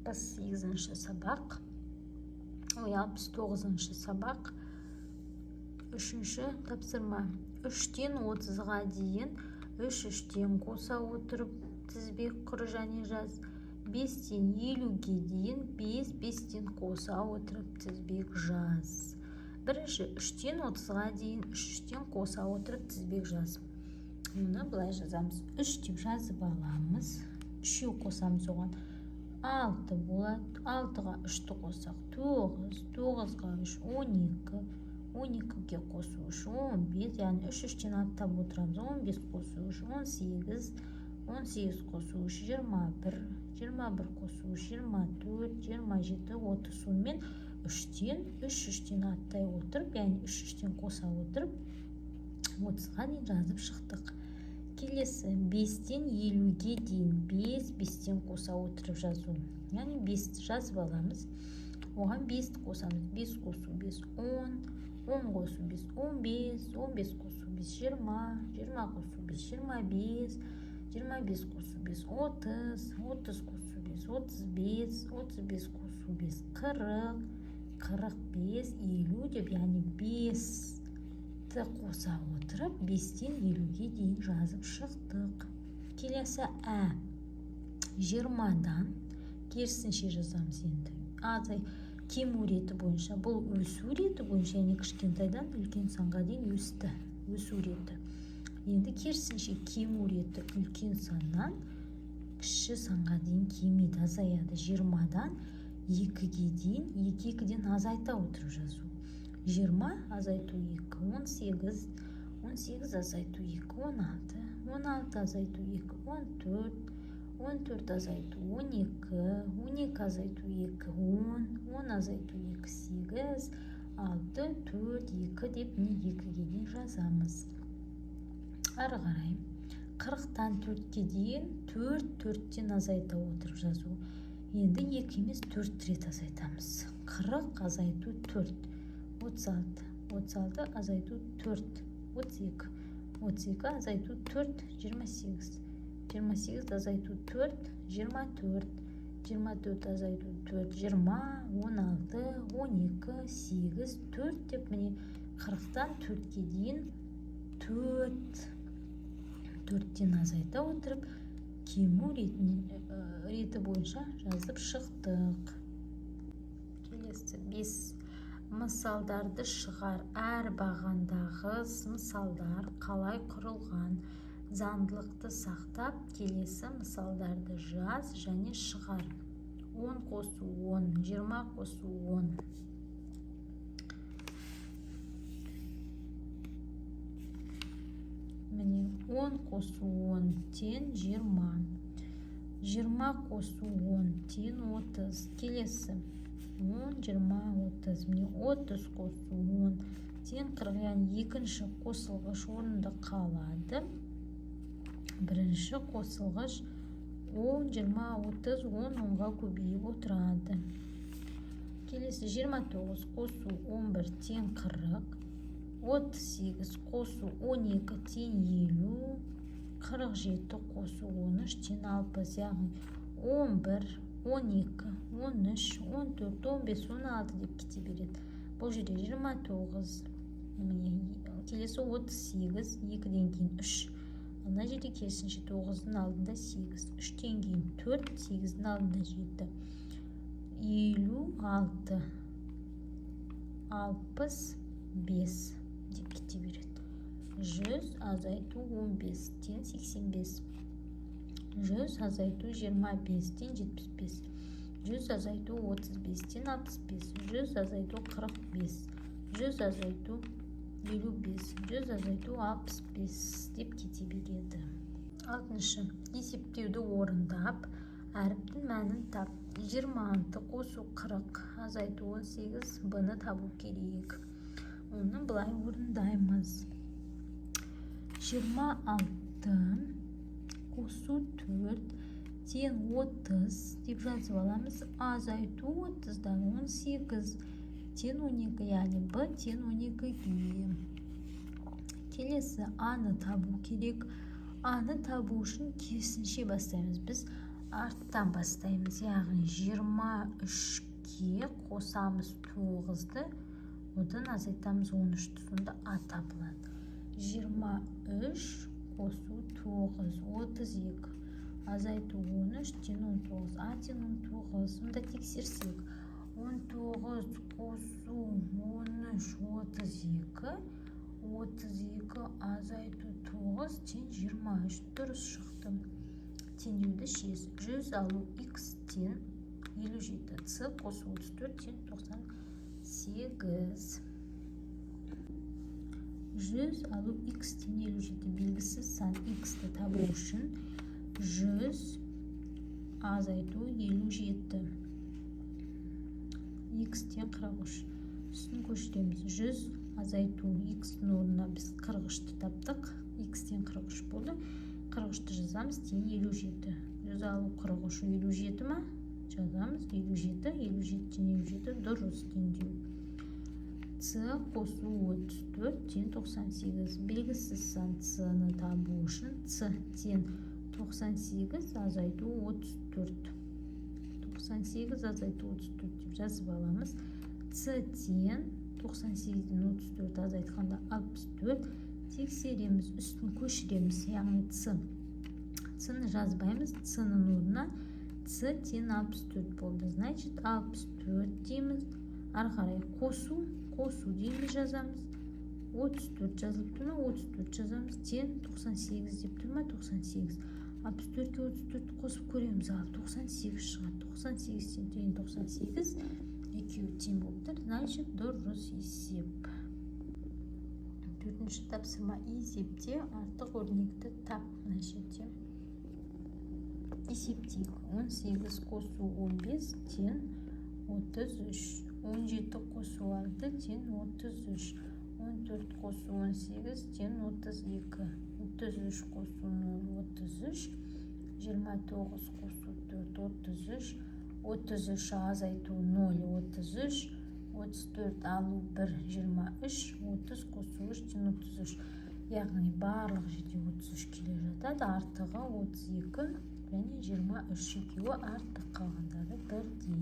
68-ші сабақ, ой, 69-шы сабақ. Үшінші тапсырма. 3-тен 30-ға дейін 3 үштен қоса отырып тізбек құр және жаз. 5-тен 50-ге дейін 5 5-тен қоса отырып тізбек жаз. Бірінші, 3-тен 30-ға дейін 3 үштен қоса отырып тізбек жаз. Мұны былай жазамыз. 3 деп жазып аламыз. Үшеу қосамыз, оған 6 болады. 6-ға 3-ті қоссақ, 9, 9-ға 3, 12, 12-ге қосу 3, 15, яғни 3 үштен аттап отырамыз. 15 қосу 3, 18, 18 қосу 3, 21, 21 қосу 3, 24, 27, 30. Сонымен 3-тен 3 үштен аттай отырып, яғни 3 үштен қоса отырып, 30-ға дейін жазып шықтық. Келесі, 5-тен 50-ге дейін 5 5-тен қоса отырып жазу. Яғни 5 жазып аламыз. Оған 5 қосамыз. 5 қосу 5, 10, 10 қосу 5, 15, 15 қосу 5, 20, 20 қосу 5, 25, 25 қосу 5, 30, 30 қосу 5, 35, 35 қосу 5, 40, 45, 50 деп, яғни 5-ті қоса отырып, 5-тен 50-ге дейін жазып шықтық. Келесі, 20-дан керісінше жазамыз енді. Азай кему реті бойынша, бұл өсу реті бойынша, яғни кішкентайдан үлкен санға дейін өсті, өсу реті. Енді керісінше кему реті үлкен саннан кіші санға дейін кемиді, азаяды. 20-дан 2-ге дейін 2 2-ден азайта отырып жазу. 20 азайту 2, 18, 18 азайту 2, 16, 16 азайту 2, 14, 14 азайту 12, 12 азайту 2, 10, 10 азайту 2, 8, 6, 4, 2 деп міне 2-ге дейін жазамыз. Ары қарай 40-тан 4-ке дейін 4 4-тен азайта отырып жазу. Енді 2 емес, 4 рет азайтамыз. 40 азайту 4, 36, 36 азайту 4, 32, 32 азайту 4, 28, 28 азайту 4, 24, 24 азайту 4, 20, 16, 12, 8, 4 деп міне 40-тан 4-ке дейін 4 4-тен азайта отырып кему реті бойынша жазып шықтық. Келесі 5 мысалдарды шығар. Әр бағандағы мысалдар қалай құрылған? Заңдылықты сақтап, келесі мысалдарды жаз және шығар. 10 қосу 10, 20 қосу 10. Міне 10 қосу 10 тең 20. 20 қосу 10 тең 30. Келесі 10, 20, 30. Міне 30 қосу 10 тең 40, яғни екінші қосылғыш орында қалады. Бірінші қосылғыш 10, 20, 30, 10, 10-ға көбейіп отырады. Келесі 29 қосу 11 тең 40. 38 қосу 12 тең 50, 47 қосу 13 тең 60, яғни 11, 12, 13, 14, 15, 16 деп кете береді. Бұл жерде 29, міне келесі 38, 2-ден кейін 3. Мына жерде керісінше 9-дың алдында 8, 3-тен кейін 4, 8-дің алдында 7. 56, 65 деп кете береді. 100 азайту 15 тең 85. 100 азайту 25 тең 75. 100 азайту 35 тең 65. 100 азайту 45. 100 азайту 55. 100 азайту 65 деп кете береді. Алтыншы, есептеуді орындап, әріптің мәнін тап. 26 қосу 40 азайту 18, б-ны табу керек. Оны былай орындаймыз. 26 қосу 4 тең 30 деп жазып аламыз. Азайту 30-дан 18 тең 12, яғни б тең 12-ге. Келесі а-ны табу керек. А-ны табу үшін керісінше бастаймыз. Біз Арттан бастаймыз, яғни 23-ке қосамыз 9-ды, одан азайтамыз 13-ті, сонда а табылады. 23 қосу 9, 32, азайту 13 тең 19. А тең 19. Сонда тексерсек, 19 қосу 13, 32, 32 азайту 9 тең 23. Дұрыс шықты. Теңдеуді шеш. 100 алу х тең 57, с қосу 34 тең 98. 100 алу х тең 57. Белгісіз сан х-ті табу үшін 100 азайту 57, х тең 43. Үстін көшіреміз. 100 азайту, х-тің орнына біз 43-ті таптық, х тең 43 болды. 43-ті жазамыз, тең 57. 100 алу 43, 57 ма? Жазамыз 57. 57 тең 57, дұрыс теңдеу. С қосу 34 тең 98. Белгісіз сан с-ны табу үшін с тең 98 азайту 34. 98 азайту 34 деп жазып аламыз. С тең 98-ден 34 азайтқанда 64. Тексереміз, үстін көшіреміз, яғни с, с-ны жазбаймыз. С-ның орнына с тең 64 болды, значит, 64 дейміз. Ары қарай қосу, қосу дейміз, жазамыз. 34 жазылып тұр ма? 34 жазамыз. Тең 98 деп тұр ма? 98. 64-ке 34 қосып көреміз. Ал 98 шығады. 98 тең 98, екеуі тең болып тұр, значит, дұрыс есеп. Төртінші тапсырма. Есепте артық өрнекті тап. Мына жерде есептейік. 18 қосу 15 тең 33, 17 қосу 6 тең 33, 14 қосу 18 тең 32, 33 қосу 0, 33, 29 қосу 4, 33, 33 азайту 0, 33, 34 алу 1, 23, 30 қосу 3 тең 33. Яғни барлық жерде 33 келе жатады. Артығы 32 және 23, екеуі артық, қалғандары бірдей.